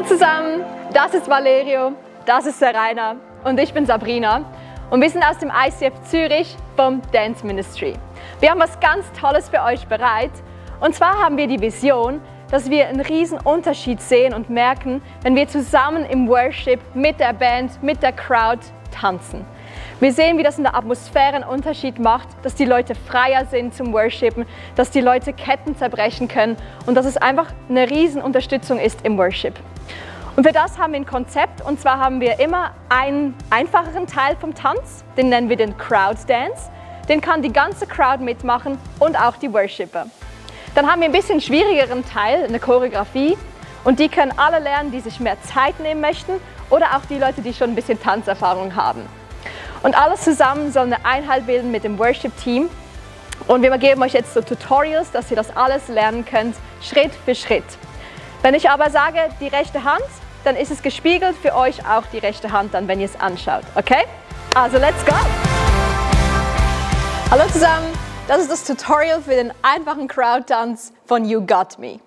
zusammen, das ist Valerio, das ist der Rainer und ich bin Sabrina und wir sind aus dem ICF Zürich vom Dance Ministry. Wir haben was ganz Tolles für euch bereit und zwar haben wir die Vision, dass wir einen riesen Unterschied sehen und merken, wenn wir zusammen im Worship mit der Band, mit der Crowd tanzen. Wir sehen, wie das in der Atmosphäre einen Unterschied macht, dass die Leute freier sind zum Worshipen, dass die Leute Ketten zerbrechen können und dass es einfach eine riesen Unterstützung ist im Worship. Und für das haben wir ein Konzept und zwar haben wir immer einen einfacheren Teil vom Tanz, den nennen wir den Crowd Dance. Den kann die ganze Crowd mitmachen und auch die Worshipper. Dann haben wir ein bisschen schwierigeren Teil, eine Choreografie und die können alle lernen, die sich mehr Zeit nehmen möchten oder auch die Leute, die schon ein bisschen Tanzerfahrung haben. Und alles zusammen soll eine Einheit bilden mit dem Worship-Team. Und wir geben euch jetzt so Tutorials, dass ihr das alles lernen könnt, Schritt für Schritt. Wenn ich aber sage, die rechte Hand, dann ist es gespiegelt für euch auch die rechte Hand, dann, wenn ihr es anschaut. Okay? Also, let's go! Hallo zusammen, das ist das Tutorial für den einfachen Crowd-Tanz von You Got Me.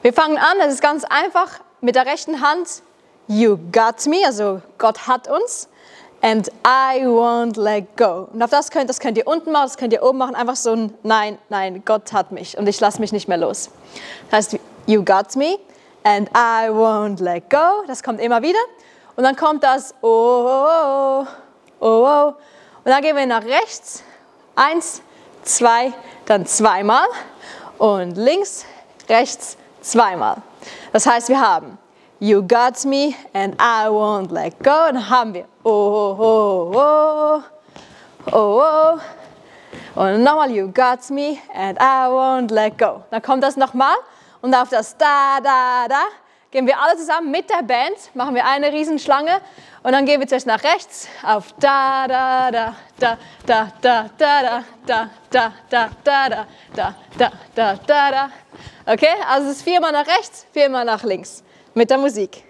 Wir fangen an, es ist ganz einfach, mit der rechten Hand You got me, also Gott hat uns. And I won't let go. Und auf das könnt ihr unten machen, das könnt ihr oben machen. Einfach so ein Nein, nein, Gott hat mich und ich lasse mich nicht mehr los. Das heißt, you got me and I won't let go. Das kommt immer wieder. Und dann kommt das Oh, oh, oh, oh, oh. Und dann gehen wir nach rechts. 1, 2, dann zweimal. Und links, rechts, zweimal. Das heißt, wir haben You got me and I won't let go. Und dann haben wir Oh, oh, oh, oh, oh. Und nochmal You got me and I won't let go. Dann kommt das nochmal und auf das Da, da, da gehen wir alle zusammen mit der Band, machen wir eine Riesenschlange und dann gehen wir zuerst nach rechts auf Da, da, da, da, da, da, da, da, da, da, da, da, da, da, da, da, da. Okay, also es ist 4-mal nach rechts, 4-mal nach links. Mit der Musik.